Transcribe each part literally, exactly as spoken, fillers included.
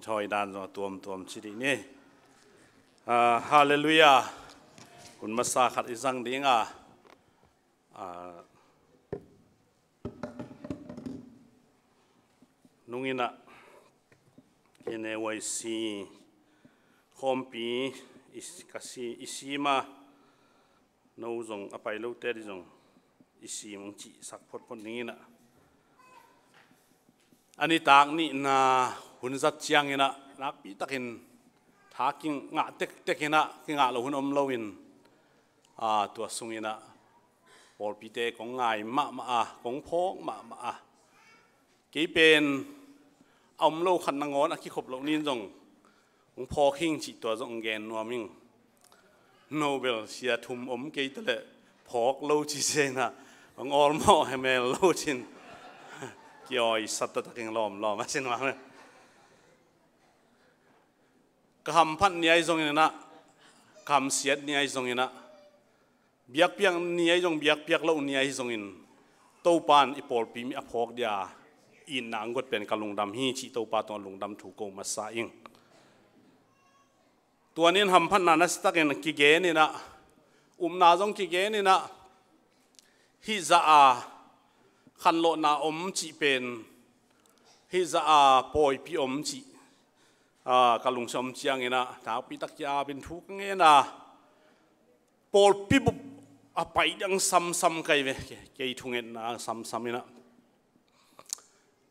Thawi dan zong a tuamtuam ci dih ni. Ah, halleluiah. Hun masa khat i zang ding a, ah, nungin ah N A Y C khawmpi i, ka si, i sima, no zong a pai lote dih zong i sim hong cihsak photphot dingin ah, a nitak nihna hun zat ciangin ah nakpi takin tha kingah tektek in ah, kingah lo hun om loin, ah, tua sungin ah pawlpite kong ngai mahmah a, kong phawk mahmah a, kei pen a om lo khat nangawn a kikhop loh nin zong hong phawk hing cih tua zong gen nuam ing. No bel sia thum om kei ta leh phawk lo ci se in ah, hong awlmawh hemel lo cin. Kiawi sat taktak ing lawmlawm a sin mah. Ka hamphat ni ahi zongin ah, ka hamsiat ni ahi zongin ah, biakpiak ni ahi zong, biakpiak loh ni ahi zongin, Topa in i pawlpi mi a phawk dia itna hong guat pen ka lungdam hi cih Topa tungah lungdam thu ko masa ing. Tua nin hamphatna nasatakin kigen in ah, upna zong kigen in ah, hih zah a khanlawhna om cih pen, hih zah a pawipi om cih, ah, ka lungsim om ciangin ah nakpi tak ki-apin thu ka ngen a, pawlpi bup a pai ding samsam ka hi ve. Kei, kei thungetna samsam in ah,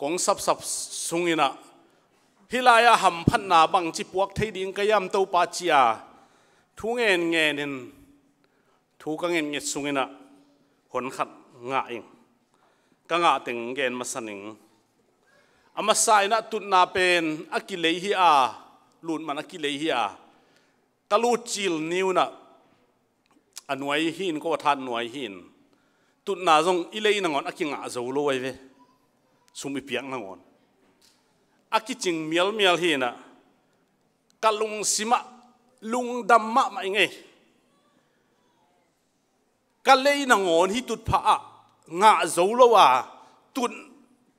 kong sapsap sungin ah, hih lai-ah hamphatna bangci puak thei ding ka hiam Topa ci-a thu ngen ngenin, thu ka ngetnget sungin ah hon khat ngah ing. Ka ngah teng gen masa ning. A masa in ah tutna pen a kilei hi a, lutman a kilei hi a, ka lut cil ni un ah, a nuai hi in, ko a that nuai hi in, tutna zong i lei nangawn a kingah zo lo ahi ve. Sum i piak nangawn a kicing mialmial hi in ah, ka lungsim ah lungdam mahmah ing ei. Ka lei nangawn hih tutphah ah ngah zo lo a, tut,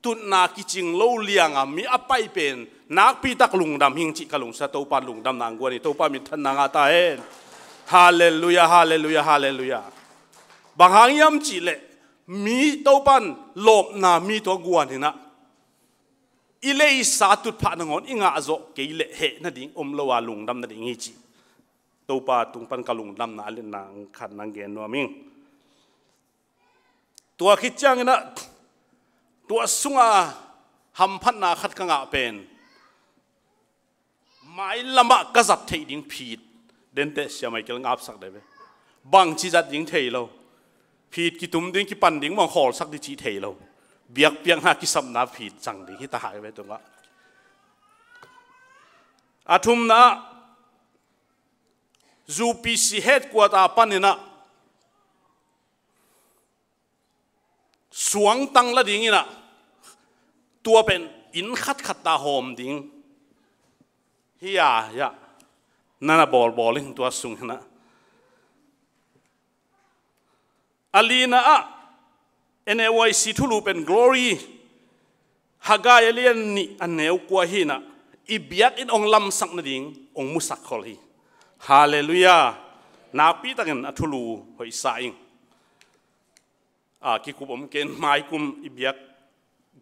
tutna kicing lo liang a mi a pai pen nakpi tak lungdam hing cih ka lungsim ah, Topa in lungdamna hong guan hi. Topa minthanna ngah ta hen. Halleluiah, halleluiah, halleluiah. Bang hang hiam cih leh, mi Topa in lawpna mi tawh guan in ah, i leisa tutphah nangawn i ngah zawh kei leh heh nading om lo a, lungdam nading hi cih Topa tung pan ka lungdamna a lianna khat nang gen nuam ing. Tua khit ciangin ah, tua sunga hamphatna khat ka ngah pen, mailam ah ka zat theih ding phit, denteh Sia Michael ngapsak deuh ve. Bangci zat ding thei lo. Phit kitum ding, kipan ding mawng khawlsak ding cih thei lo. Biakpiakna kisapna phit zang ding hi ta hai ve tungah. A thumna ah, U P C headquarter panin ah suangtang la dingin ah, tua pen inn khatkhat ta hawm ding hi a, hi a, nana bawlbawl in tua sungin ah. A lina ah, N A Y C thulu pen Glory, Haggai a lian nih a neu kua hi in ah, i biakinn hong lamsak nading hong musak khol hi. Halleluiah. Nakpi takin a thulu hoihsa ing. A, kikup om ken, maikum i biak,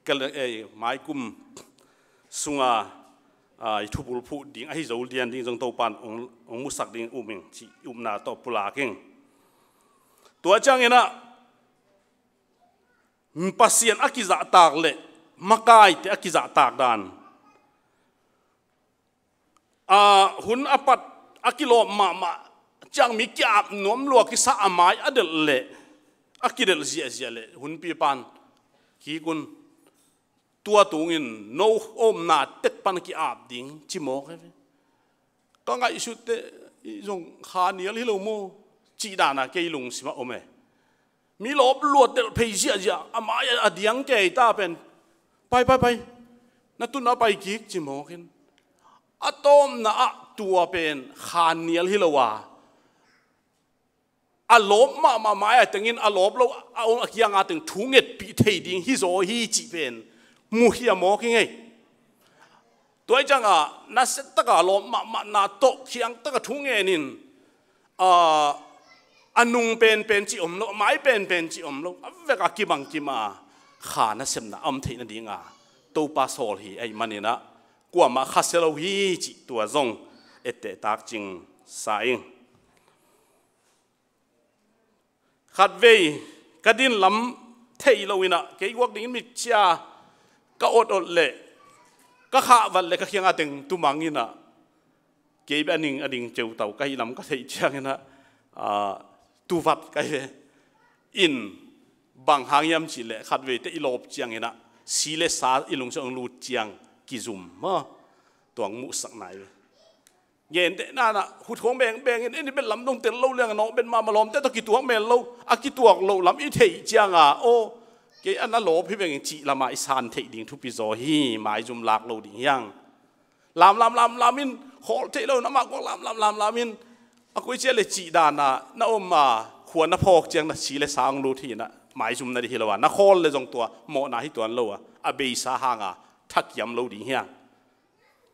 ka le-, eh, maikum sunga, a, i thubul phuh ding ahi zo lian ding zong Topa in hong, hong musak ding um ing cih upna tawh pulak ing. Tua ciangin ah, Pasian a kizahtak le makaite a kizahtak dan. A, hun a pat a kilawp mahmah ciang mi ki-ap nuam lua kisa, a mai a delh le a kidelh ziahziah le hunpi pan kik un, tua tungin no omna tek pan ki-ap ding ci mawk hi ve. Ka ngaihsut teh, i zong kha nial hi lo maw, cih dana kei lungsimah om e. Mi lawp luat delh phei ziahziah, a mai a diang kei ta pen, pai, pai, pai, na tunna pai kik ci mawk in. A tawpna ah tua pen kha nial hi lo a, a lawp mahmah mai a tengin a lawp lo a om a kianga teng thu ngetpih thei ding hi zaw hi cih pen mukhia mawk hi ngei. Tua hi ciangah nasia taka lawp mahmahna tawh khiang taka thu ngenin, ah, a nung penpen cih om lo, a mai penpen cih om lo, a vek a kibang kima kha nasepna a om theih nadinga Topa sawl hi ahih maninah kuamah khasia lo hi cih tua zong etteh takcing sa ing. Khatvei ka din lam thei loinah kei guak dingin mitcia ka ot ot leh ka khahvat leh ka khianga teng tumanginah kei beh a ning a ding ceutau ka hih lam ka theih cianginah, ah, tuvat ka hi ve. In bang hang hiam cihleh khatvei teh i lawp cianginah si le sa i lungsim hong lut ciang kizum maw, tuang muhsak nai ve. Genteh nanah khut khong bengbengin en i bet lam dong tel lo liang a nawh bet mahmah lawmte tawh kituak mel lo, a kituak loh lam i theih cianga aw, kei a na lawp hi vengin cih lamah i san theih ding thupi zaw hi. Maizum lak lo ding hiang. Lam lam lam lam in khawl theih lo namah kuak lam lam lam lam in a koi cia le cih dana na om a, khua na phawk ciang na si le sa hong lut hinah maizum na dih hi lo a, na khawl le zong tua mawhna hi tuan lo a, a beisa hanga thakiam lo ding hiang.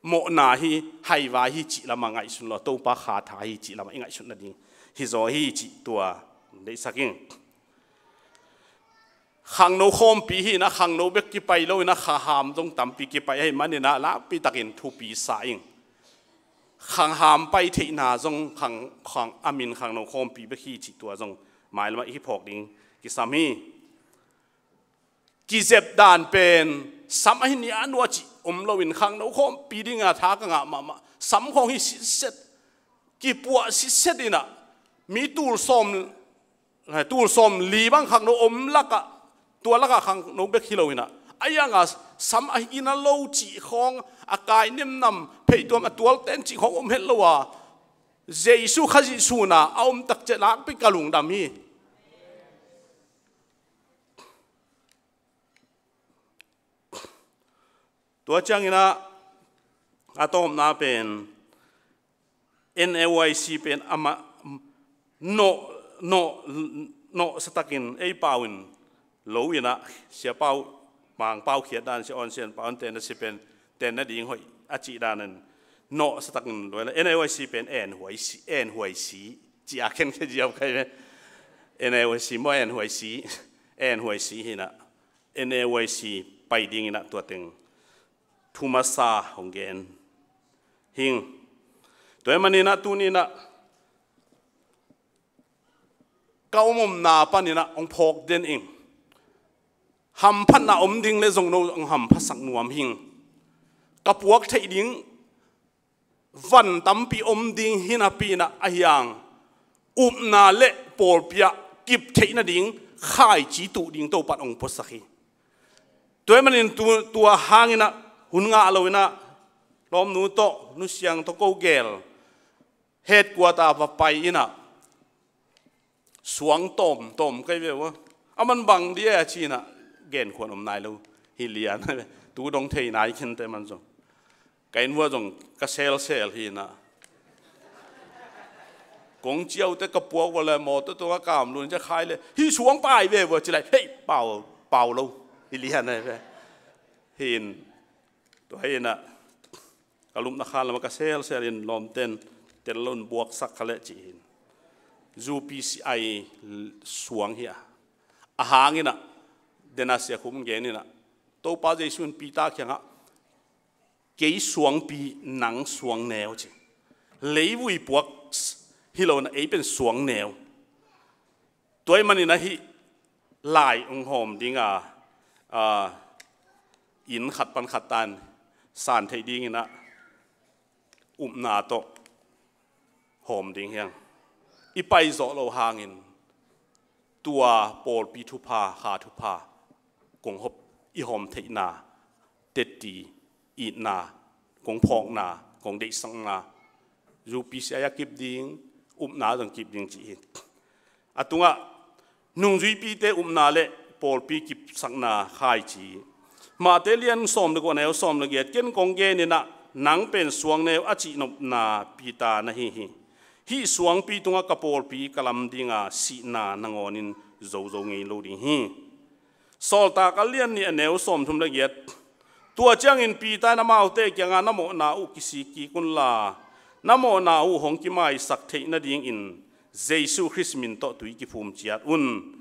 Mawhna hi, haivai hi cih lamah ngaihsun lo, Topa kha tha hi cih lamah i ngaihsut nading hi zaw hi cih tua deihsak ing. Khangno khawmpi hinah khangno bek kipai loinah khangham zong tampi kipai ahih maninah lakpi takin thupi sa ing. Khangham pai theihna zong khang, khang, a min khangno khawmpi bek hi cih tua zong mailamah i phawk ding kisam hi. Kizep dan pen sam ahi nia nua cih om loin khangno khawmpi dinga tha ka ngah mahmah. Sam khawng hi sitset, kipuah sitset inah mi tul sawm, tul sawm li bang khangno om lakah, tua lakah khangno bek hi loinah a ianga sam ahi ina lo cih khawng a kai nemnam pheituam a tualten cih khawng om het lo a, Jesu Khazih suna a om takciah lakpi ka lungdam hi. Tua cianginah a tawpna pen N A Y C pen amah nawh, nawh, nawhsa takin ei pau in lo inah sia pau, Mang pau khiat dan sia awn sian pau an tenna si pen tenna ding hoih a cih danin nawhsa takin lo inah N A Y C pen en huai si, en huai si ci a khen khe ziau kai ve. N A Y C maw, en huai si, en huai si hinah N A Y C pai dinginah tua teng thumasa hong gen hing. Tua ahih maninah tuninah ka om omna paninah hong phawk den ing. Hamphatna om ding le zong no hong hamphasak nuam hing. Ka puak theih ding van tampi om ding hinapinah a hiang upna le pawlpi ah kip theih nading khaici tuh ding Topan hong puasak hi. Tua ahih manin tu, tua hanginah hun ngah loinah lawmnu tawh nusiang tawh ko gel headquarter va pai inah suang tawmtawm kai ve ua. A man bang dia a cinah genkhuan om nai lo hi lian. Tu dong thei nai khente man zong ka inn vua zong ka selsel hinah kong ciaute ka puak vua le mawtaw tua ka kamlun cia khai le hi suang pai ve vua ci lai hei pau, pau lo hi lian ve. Hin tua hinah ka lupna khan lamah ka selsel in lawmten tel lo in buaksak kha leh cih hin U P C I suang hi a, a hanginah dena sia khum geninah Topa Jesu in Peter kiangah kei suangpi nang suangneu ci. Leivui puak hi lo inah ei pen suangneu. Tua ahih manin ahi lai hong hawm dinga, a, inn khat pan khat tan san theih dinginah upna tawh hawm ding hiang. I paizawh lo hangin tua pawlpi thupha, kha thupha kong hop, i hawm theihna tetti, itna kong phawkna, kong deihsakna, U P C I a kip ding, upna zong kip ding cih hi. A tungah nungzuipite upna le pawlpi kipsakna khaici. Mate lian sawm le kua neu sawm le giat ken kong geninah nang pen suangneu a cihnopna Peter na hi hi. Hih suangpi tungah ka pawlpi ka lam dinga sihna nangawnin zozo ngei lo ding hi. Sawltak a lian nih a neu sawmthum le giat. Tua ciangin Peter in amaute kiangah, "Na mawhna uh kisik kik unla, na mawhna uh hong kimaisak theih nadingin Jesu Khrist min tawh tui kiphum ciat un.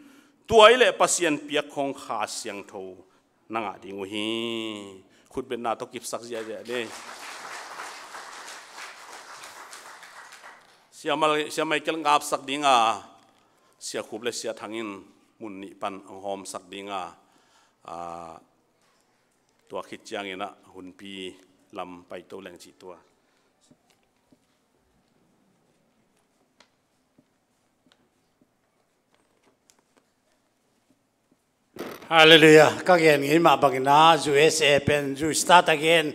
Tua hileh Pasian piak khong Kha Siangtho na ngah ding uh hi." Khutbetna tawh kipsak ziahziah ni. Sia Mal-, Sia Michael ngapsak dinga, Sia Khup le Sia Thang in mun nih pan hong hawmsak dinga, aa, tua khit ciangin ah hunpi lam paito leng cih tua. Halleluiah. Ka gen ngei mah bangin ah U S A pen, U start again.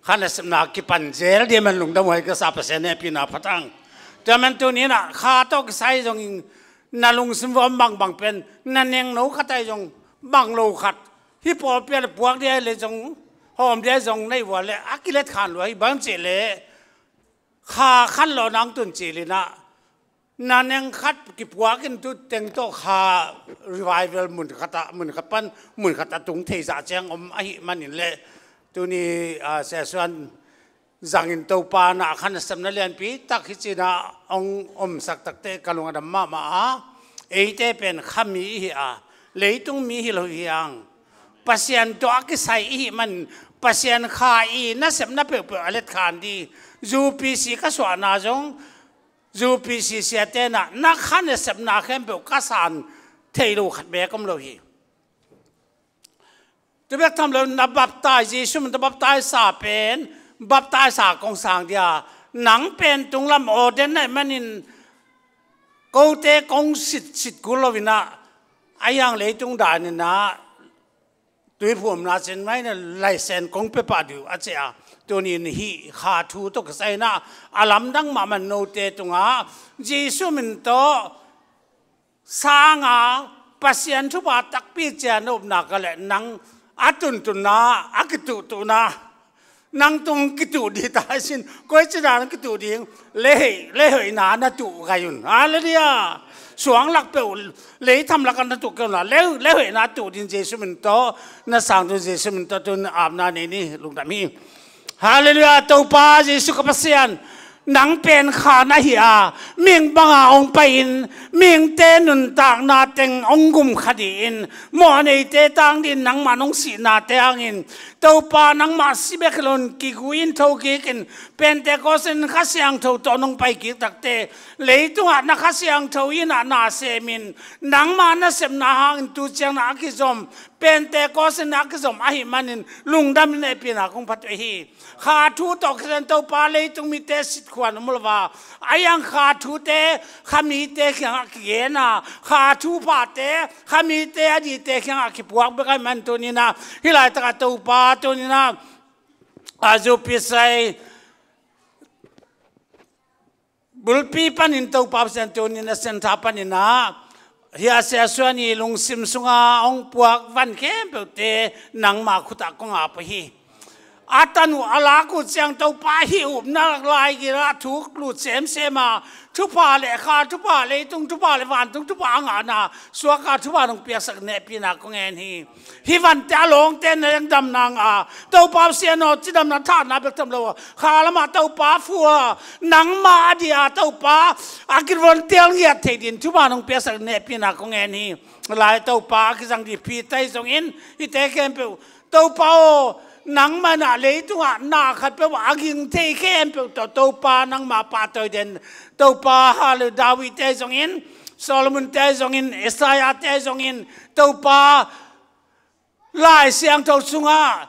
Kha nasepna kipan zel ding man lungdam huai ka sa, Pasian hehpihna phat hang. Tua man tuni-in ah kha tawh kisai zong na lungsim vuam bangbang pen, na nengno khat ahi zong bang lo khat, hih pawlpi ah le puak ding ahi le zong, hawm ding ahi zong na hih uh leh a kilet khan lua hi. Bang cih leh kha khan lawh nang tun cil in ah, na neng khat kipuak in tu teng tawh kha revival mun khat ah, mun khat pan mun khat ah tung thei zah ciang om ahih manin leh, tuni, ah, Sia Suan zangin Topa in ah kha nasepna lianpi tak hi ci-in ah hong omsak takte ka lung a dam mahmah a. Eite pen kha mi i hi a, leitung mi hi lo hi hang. Pasian tawh a kisai i hih man, Pasian kha i nasepna peuhpeuh a let khan ding. U P C ka suahna zong, U P C siate in ah na kha nasepna khempeuh ka san thei lo khat beek om lo hi. Tu bek tham lo, na baptize, Jesu min tawh baptize sa pen, baptize sa kong sang dia, nang pen tunglam ordain na hih manin kote kong sit, sit kul lo in ah, a hiang leitung dan in ah, tuiphumna cin mai na laisen kong pia pah ding uh a ci a. Tuni-in hih kha thu tawh kisai in ah, a lamdang mahmah note tungah Jesu min tawh sanga Pasian thupha takpi ciang na upna ka leh, nang a tuntunna, a kituhtuhna, nang tung kituh ding ta hi sin, koi ci dan kituh ding, lei, leihoihna na tuh gai un. Halleluiah. Suang lak peuh, lei tham lak ah na tuh kei un la, lei, leihoihna tuh ding Jesu min tawh, na sang ding Jesu min tawh tun apna nei ni, lungdam hi. Halleluiah, Topa Jesu ka Pasian, nang pen kha na hi a, mihing banga hong pai-in, mihingte nuntakna teng hong gum kha ding in, mawhneite tang ding in nangmah nong sihnate hangin, Topa nangmah si bek hi loin kigui in thokik in, Pentecost in Kha Siangtho tawh nong paikik takte, leitungah na Kha Siangtho in ah na semin, nangmah nasepna hangin tu ciang na a kizom, Pentecost in a kizom ahih manin lungdam in hehpihna kong phat uh hi. Kha thu tawh kisai in Topa leitung mite sitkhuan om lo a, a hiang kha thute kha mite kiangah kigen a, kha thuphate kha mite a dihte kiangah kipuak bek ahih man tuni-in ah, hih laitakah Topa tuni-in ah, a U P C bulpi panin Topa Pasian tuni-in a center panin ah, hih a Sia Suan i lungsim sunga hong puak van khempeuhte nangma khutah kong ap uh hi. A tan uh a lak uh ciang Topa hih upna laigil ah thuk lut semsem a, thupha le kha thupha, leitung thupha le vantung thupha a ngahna suaka thupha nong piaksak in hehpihna kong ngen hi. Hih vante a lawngte na leng damna ngah a, Topa Pasian aw, cidamna thahna bek tham lo a, kha lamah Topa phu a, nangmah a dih a Topa a kivon tel ngiat theih dingin thupha nong piaksak in hehpihna kong ngen hi. Lai Topa a kizang ding Peter hi zongin, hihte khempeuh Topa aw, nangmah in ah leitungah na khatpeuh a ging thei khempeuh tawh Topa nangmah pahtawi den. Topa, halleluiah, David te hi zongin, Solomon te hi zongin, Isaiah te hi zongin, Topa Lai Siangtho sungah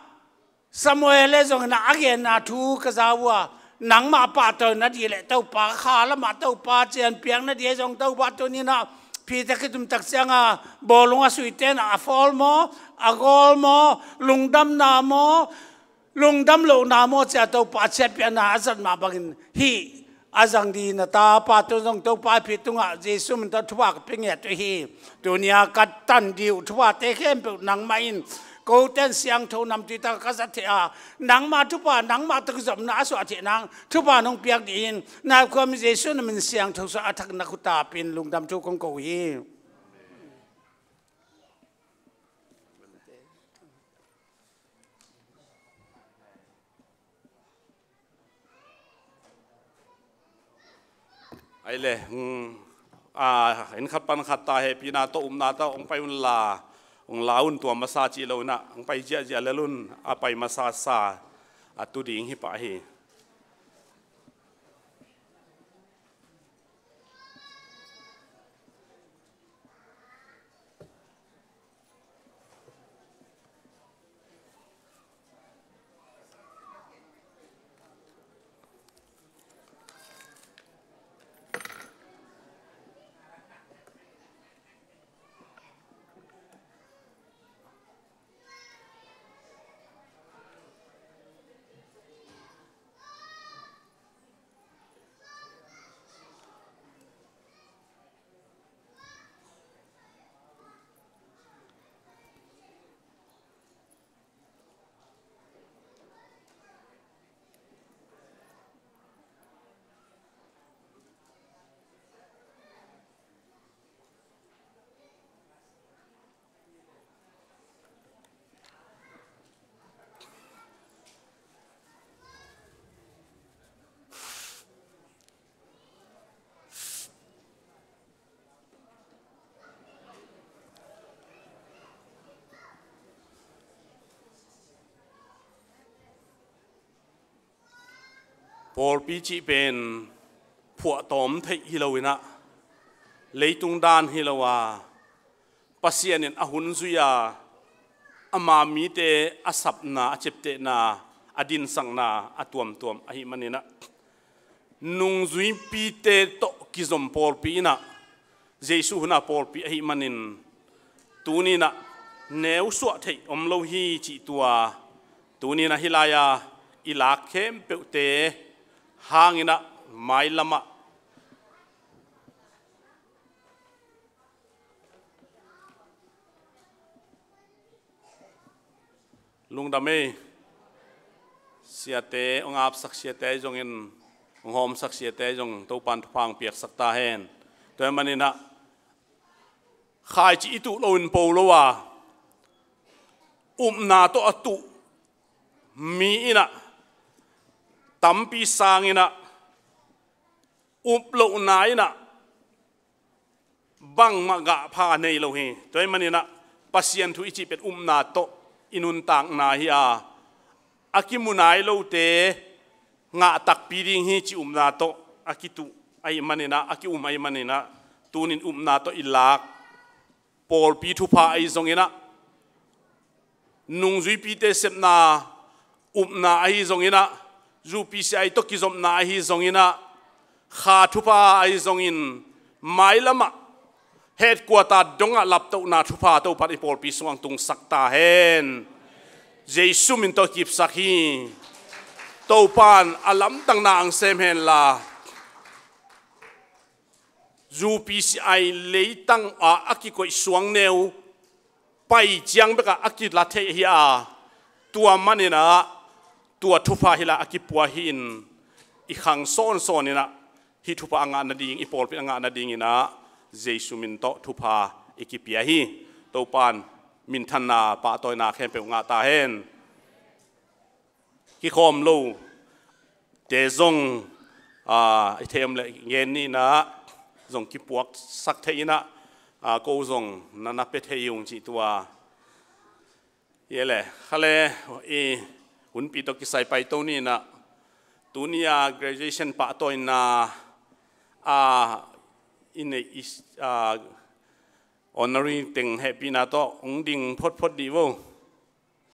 Samuel le zongin a genna thu ka za uh a, nangmah pahtawi na dih le Topa kha lamah Topa cianpiak na dih ahi zong Topa tuni-in ah Peter kitum tak cianga bawlung a suite in a fawl maw, a gawl maw, lungdamna maw, lungdam lohna maw ci-a Topa cianpiakna a zat mah bangin hih a zang ding na tapa tungah zong Topa i phih tungah Jesu min tawh thupha ka pia ngiat uh hi. Tuni-a ka tan ding uh thuphate khempeuh nangmah in, kote in siangtho namtui takah ka zat theih a, nangmah thupha, nangmah tawh kizopna a suah theih nang thupha nong piak dingin, na khuami Jesu na min siangtho sungah a thak na khut ah ap-in lungdam thu kong ko uh hi. Ai le, mm, a, en khat pan khat ta hehpihna tawh upna tawh hong pai unla, hong la un, tua masa cih lo inah, hong pai ziahziah lel un, a pai masa sa a tu ding hi pah hi. Pawlpi cih pen phuahtawm theih hi lo inah, leitung dan hi lo a, Pasian in a hun zui a, ama mite a sapna, a ciaptehna, a dinsakna a tuamtuam ahih maninah, nungzuipite tawh kizom pawlpi inah, Jesuh huna pawlpi ahih manin, tuninah neusuah theih om lo hi cih tua, tuninah hih lai-a i lak khempeuhte hanginah mailamah lungdam ei. Siate, hong apsak siate ahi zongin, hong hawmsak siate ahi zong, Topan thupha hong piaksak ta hen. Tua ahih maninah, khaici i tuh loin po lo a, upna tawh a tuh mi inah, tampi sanginah, up lohna inah, bangmah gahpha nei lo hi. Tua ahih maninah, Pasian thu i cih pen upna tawh i nuntakna hi a, a kimu nai lote ngah takpi ding hi cih upna tawh a kituh ahih maninah, a ki-um ahih maninah, tunin upna tawh i lak pawlpi thupha ahi zonginah, nungzuipite sepna upna ahi zonginah, U P C I tawh kizopna ahi zonginah, kha thupha ahi zongin, mailamah headquarter dongah laptohna thupha Topan i pawlpi sungah hong tungsak ta hen. Jesuh min tawh kipsak hi. Topan a lamdangna hong sem henla, U P C I leitang ah a kikoih suangneu pai ciang bekah a kila thei hi a, tua maninah tua thupha hih lai a kipua hi-in, i khang sawnsawn inah hih thupha a ngah nading, i pawlpi a ngah nadinginah Jesuh min tawh thupha i kipia hi. Topan minthanna, pahtawina khempeuh ngah ta hen. Kikhawm lote zong, a, i theih om leh gen ni inah, zong kipuaksak thei inah, a, ko zong na na pia thei ung cih tua. Hi le, kha le, i hunpi tawh kisai paito ni inah, tuni-a graduation pahtawina, a, i neih, i, a, honorary teng hehpihna tawh hong ding photphot dih vo.